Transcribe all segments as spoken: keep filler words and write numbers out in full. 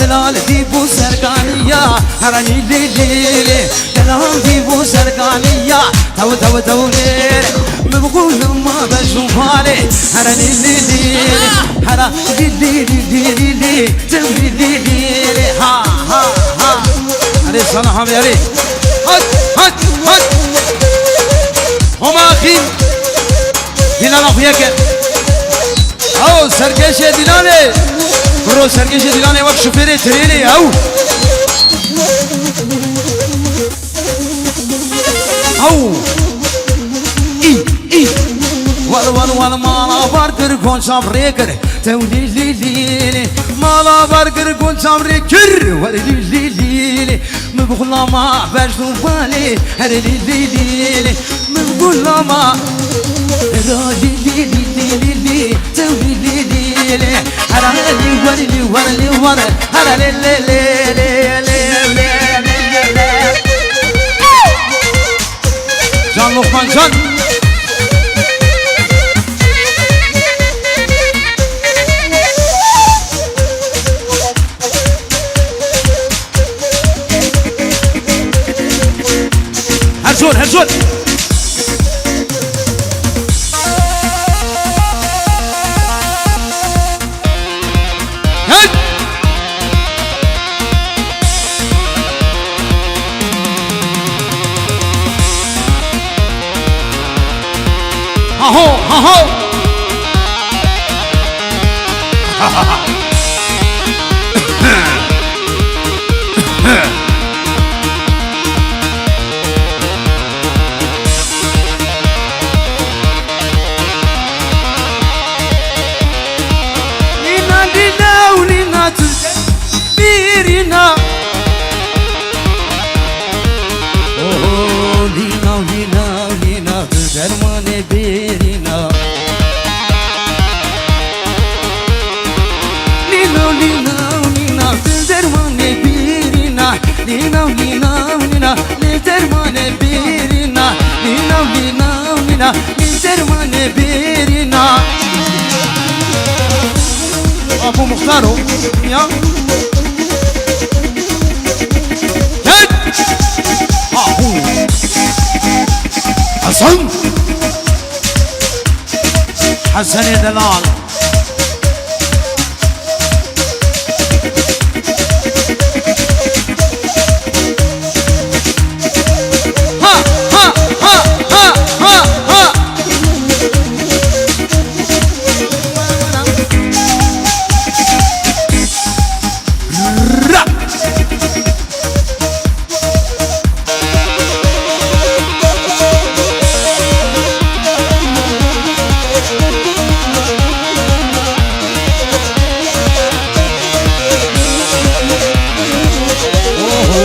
Delal dî bû serkaniya, hera lî lî lî lî. Delal dî bû serkaniya, tew tew tew lê lê. Min bi xwe loma bejû balê, hera lî lî lî lî. Hera lî lî lî lî lî lî. Tew lî lî lî lî. Ha ha ha. Erê sana hamyarê. Hat hat hat. Homa axî. Dîlana xwe yeke. Ew serkêşê Dîlanê. Bro, serkêşê Dîlanê wek şofêrê trênê ew. Ew. Î, î. Wal, wal, wal, mala bar kir, gonçam rê kir. Tew lî, lî, lî, lî. Mala bar kir, gonçam rê kir. Wal, lî, lî, lî, lî. Min bi xulama berz û balê, here lî lî lî lî. Min bi xulama, here lî lî lî lî lî lî, tew lî lî lî lî. Here lî wer lî wer lî wer, here lê lê lê lê lê lê lê lê. Can Lokman can. Her zor, her zor. Hey! Haho, haho. Nîna, nîna û nîna tu bêrîna. Oho, nîna û nîna û nîna tu dermanê bêrîna. Nîna û nîna û nîna tu dermanê bêrîna. Nîna û nîna û nîna lê dermanê bêrîna. Nîna û nîna û nîna lê dermanê bêrîna. Apo Muxtaro ya. Gel. Apo. Hasan. Hasanê Delal. Ha, ha, ha, ha, ha, ha. Ra. Oho,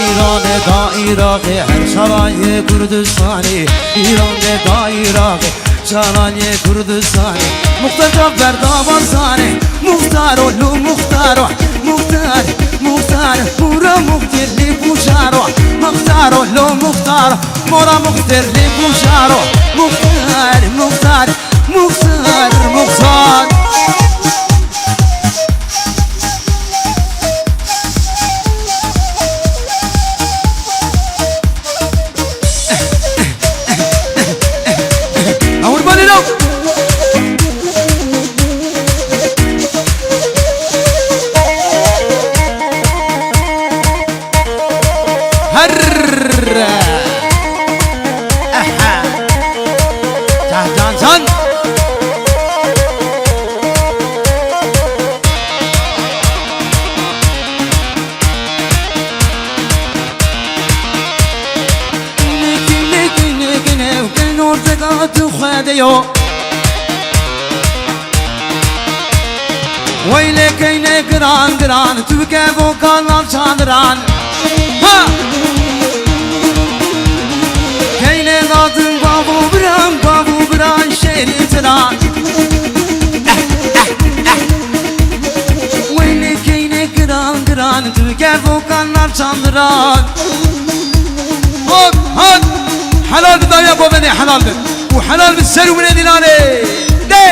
Îranê da Îraqê, her şaran yê Kurdistanê. Îranê da Îraqê, şaran yê Kurdistanê. Muxtar Cafer da Barzanê, Muxtaro lo Muxtaro, Muxtar, Muxtar, Mura Muxtir li Bujaro, Muxtaro lo Muxtaro, Mora Muxtir li Bujaro, Muxtar, Muxtar, Muxtar, Muxtar. Qurbanê law. Her. Aha. Can, can, can. Kine, kine, kine, kine, kine, ortega tu xwede yo. Weylê keyne giran giran, tu kevo kalan çandiran. Ha! Keyne dadin bavo biran, bavo biran şerî tiran. Weylê keyne giran giran, tu kevo kalan çandiran. Hop, hop. Helal bi dawiya bo benê, helal bi. Û helal bi ser û binê Dîlanê. De.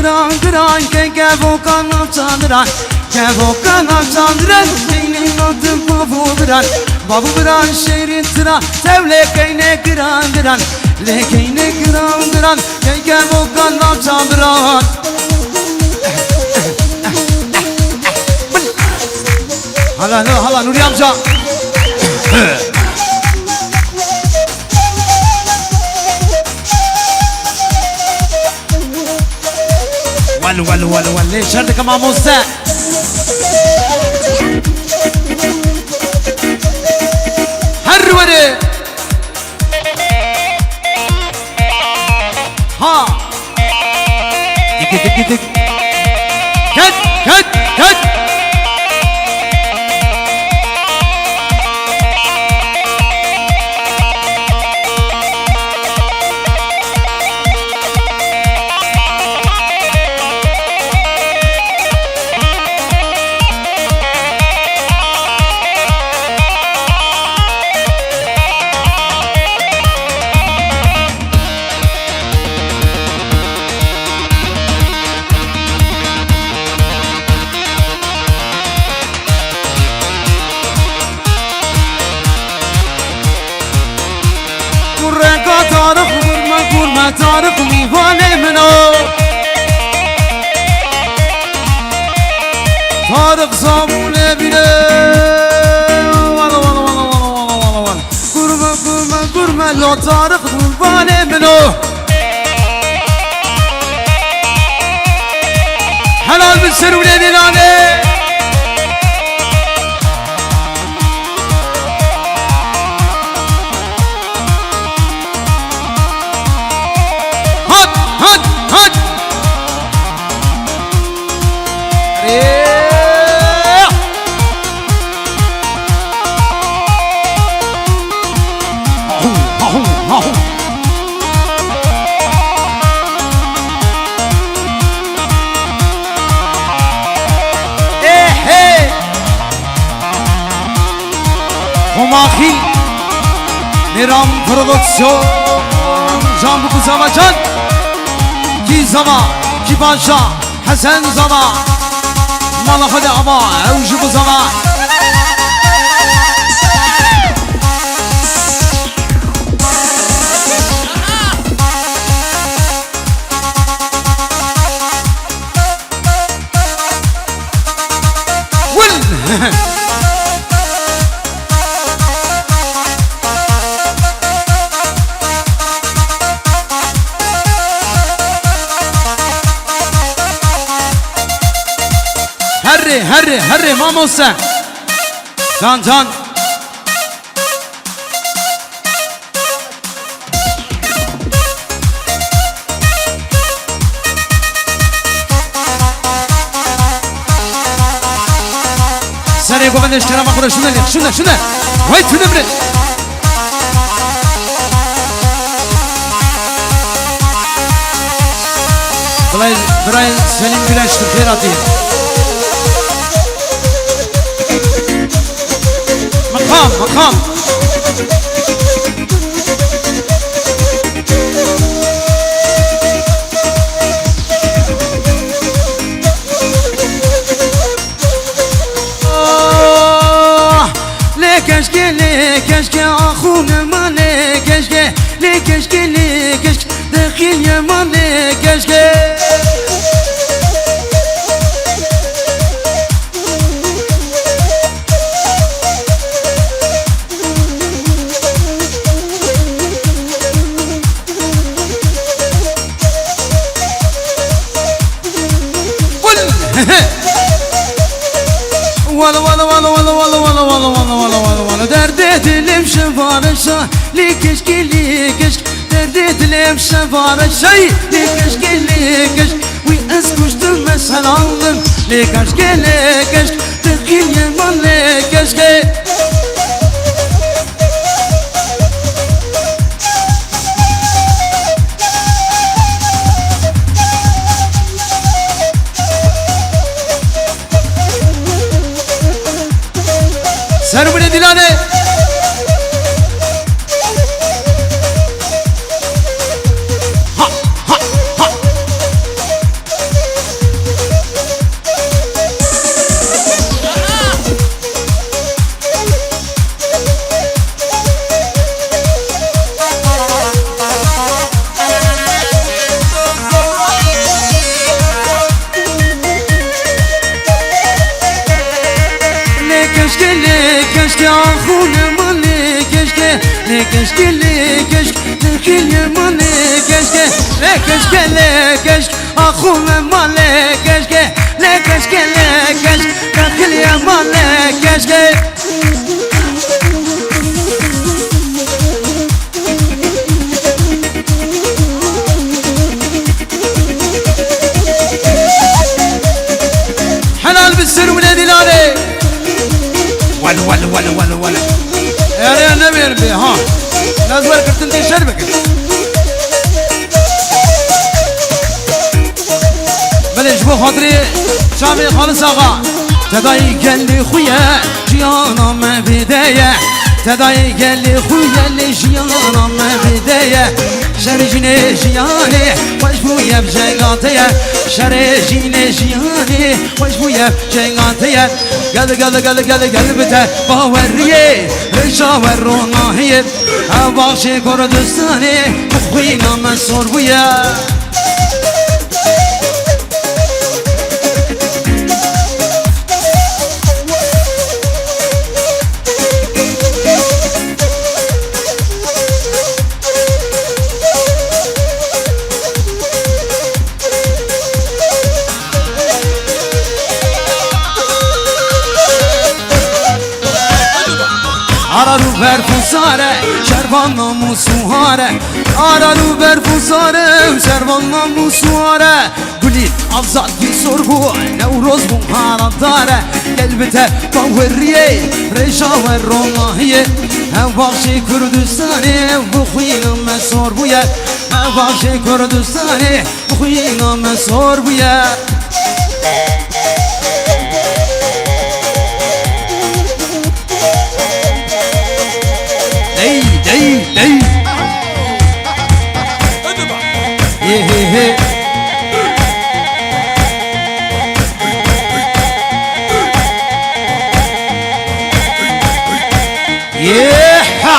Giran, giran, ke kevokan nav çandiran, kevokan nav çandiran, keynê natin bavû biran, bavû biran şêrîn tira, tewlê keynê giran, giran, lê keynê giran, giran, ke kevokan nav çandiran. Hala, hala, hala, Nuri amca. Wel, wel, wel, wel. Lê şer dike mamoste. Her were. Ha. Dik, dik, dik, dik. Ket, ket, ket. Kureka Tarık, gurme, gurme Tarık, mîvanê min o. Tarık Zabûnê bîne. Wala, wala, wala. Gurme, gurme, gurme, lo Tarık, gurbanê min o. Helal bin serûnê dîlanê. Hat, hat, hat. Ê! Ahu, ahu, ahu. Ê, hey! Homaxî, Nêram Produksiyon, Can Buku Zava Can, Kî Zava, Kî Paşa, Hesen Zava, mala xwe de ava, ew ji bo zava. Win! Herre, herre, herre, mamoste. Can, can. Serê govendê ji kerema xwe re şûne lê, şûne, şûne. Wey tune bire. Birayê, birayê Selîm Güneş, tu xêr hatî. Meqam, meqam. Ah, lê keşke, lê keşke, axûne ma lê keşke, lê keşke, lê keşke, dexîlye ma lê keşke. Wal, wal, wal, derdê dilim şevareşa, lê keşkê, lê keşk, derdê dilim şevareşa, lê keşkê, lê keşk, wî ez kuştim, ez helandim, lê keşkê, lê keşk, te qîl yeman, lê keşkê. Ser bine Dilanê. Ha, ha, ha. Keşke lê keşk, dexil ye malê keşke, lê keşke lê keşk, axo me malê keşke, lê keşke lê keşk, dexil ye malê keşke. Helal bi ser wile dîlanê. Wel, wel, wel, wel, wel. Ere ne ver be, ha. Lez wer girtin tê şer bikin. Belê ji bo xatirê çavê Xalis Axa. Tedayî gelê xwe ye, jiyana me bêde ye. Tedayî gelê xwe ye, lê jiyana me bêde ye. Şerê jînê jiyanê xweş bûye bi cenga te ye. Şerê jînê jiyanê xweş bûye bi cenga te ye. Gel, gel, gel, gel, gel bi te baweriyê, rêşa we ronahiyê. Ev baxşê Kurdistanê bi xwîna me sor bûye. Arar û berf û sare, şervan namûs û hare. Arar û berf û sare, şervan namûs û hare. Gulî azad bî sor bû, Newroz bû haradar e. Gel bi te baweriyê, rêşa we ronahiyê. Ev baxşê Kurdistanê, ev bi xwîna me sor bûye. Ev baxşê Kurdistanê, bi xwîna me sor bûye. Dey, dey, dey. Yê, hê, hê. Yê, ha.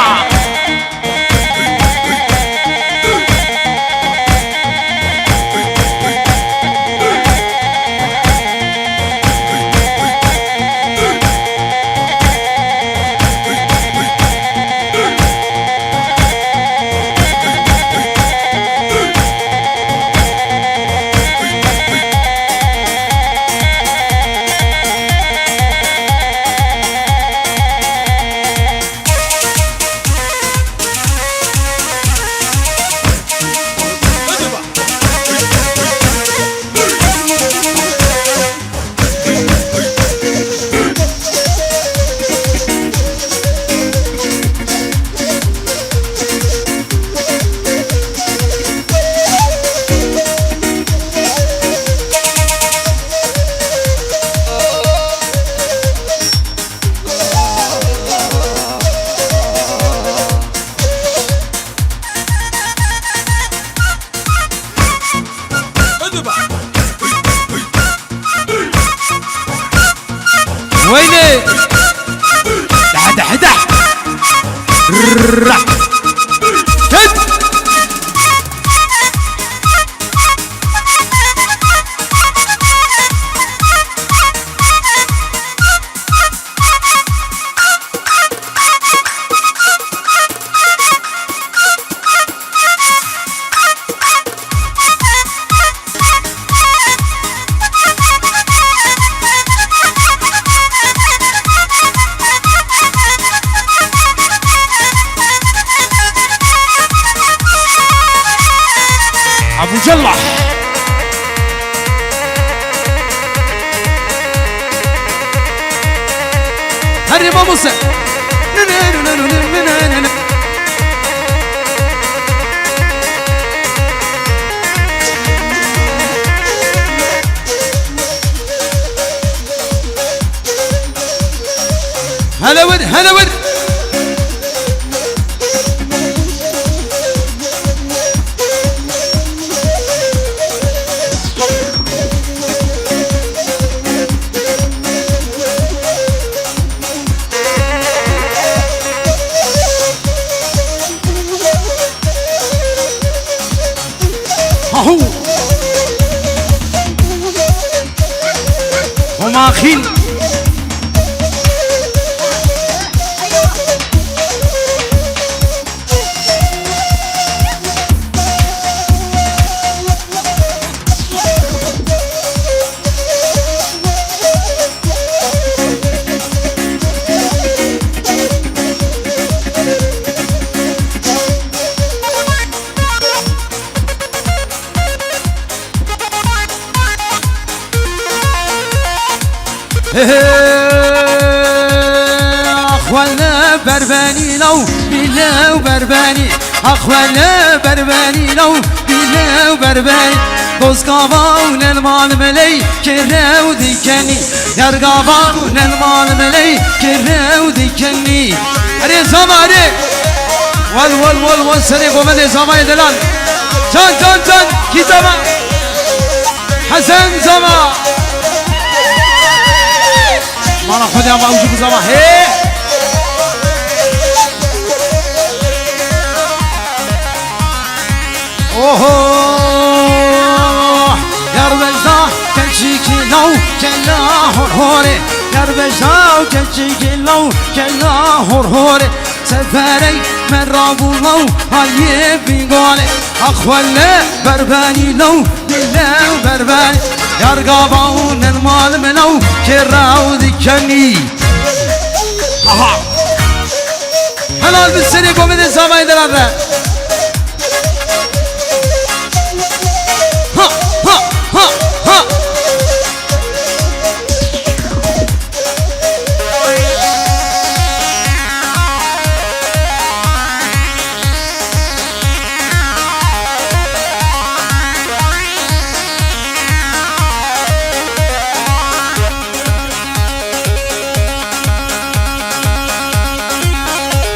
Weylê. Deh, deh, deh. Rah. Ket. Abu Cella. Herri mamose. Hele wir, hele wir. Ahu! Homa xîn. Axwele berbenî law bîle û berbenî. Axwele berbenî law bîle û berbenî. Doz gava û nen mal meley kere û dikenî. Yar gava û nen mal meley kere û dikenî. Erê zama erê. Wal wal wal wal serê govendê zama yê delal. Can can can kî zama. Hesen zama. Mala xwe de ama ucu bu zama. He. Oho. Yar bejda keçikî law kela hor hore. Yar bejda keçikî law kela hor hore. Seferey me rabû law hayê bîgole. Axwele berbenî law bîle û berbenî. Yar gava û nen mal me law kera û dikenî. Aha. Helal bi serê govendê zavayê delal re. Ha ha ha ha.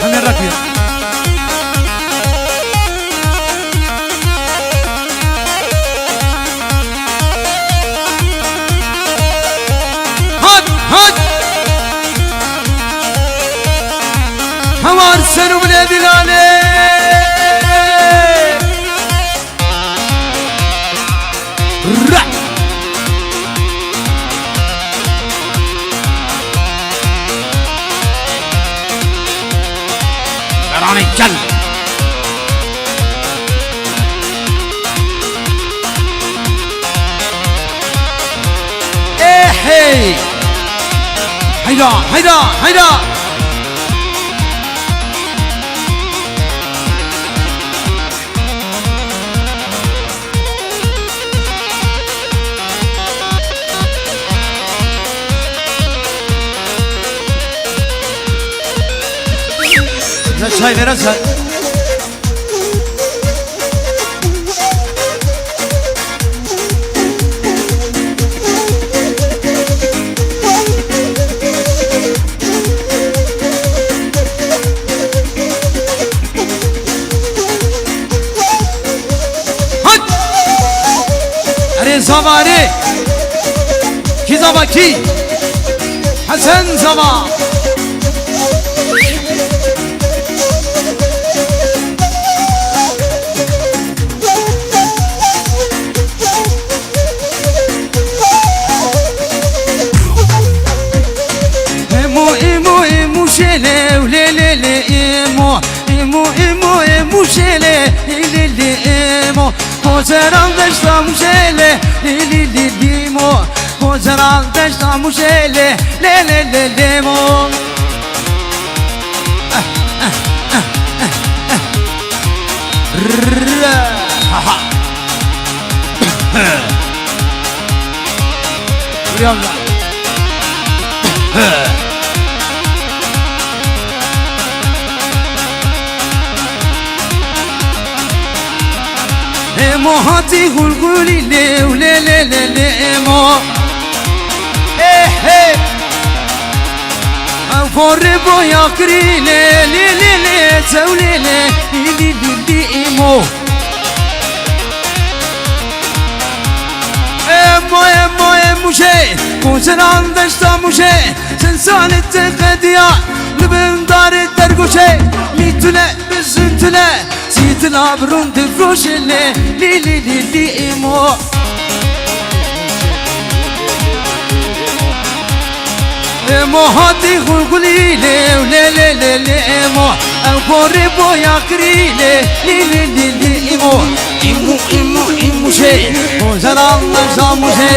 Hemê rakî. Hat, hat. Hewar ser û bilê dilane. Ra. Beranê gel. Ê hey! Heyda, heyda, heyda! Ya çay veren sen. Hat! Erê zava erê. Kî zava kî? Hesen zava. Emo, emo, emo, şele, lê, lê, lê, emo. Emo, emo, emo, şele, lê, lê, lê, emo. Kozeran deşta muşele, lê, lê, lê, lê, emo. Kozeran deşta muşele, lê, lê, lê, lê, emo. Emo hatî gulgulî lê û lê lê lê lê emo. Eh, hey. Ew forê boya kirî lê, lê, lê, lê, çew lê, lê, lî, lî, lî, lî, îmo. Emo, emo, ê Mûşê, koçeran deşta Mûşê, çend salê te qediya, li bin darê dergoşê, mîtule, bizintule, Sîtila bi rûn difroşe lê, lî, lî, lî, lî, îmo. Îmo hatî xulxulî lê, lê, lê, lê, lê, îmo. Ew borê boya kirî lê, lî, lî, lî, lî, îmo. Îmo, îmo, îmo jê, gozeran me jamû jê.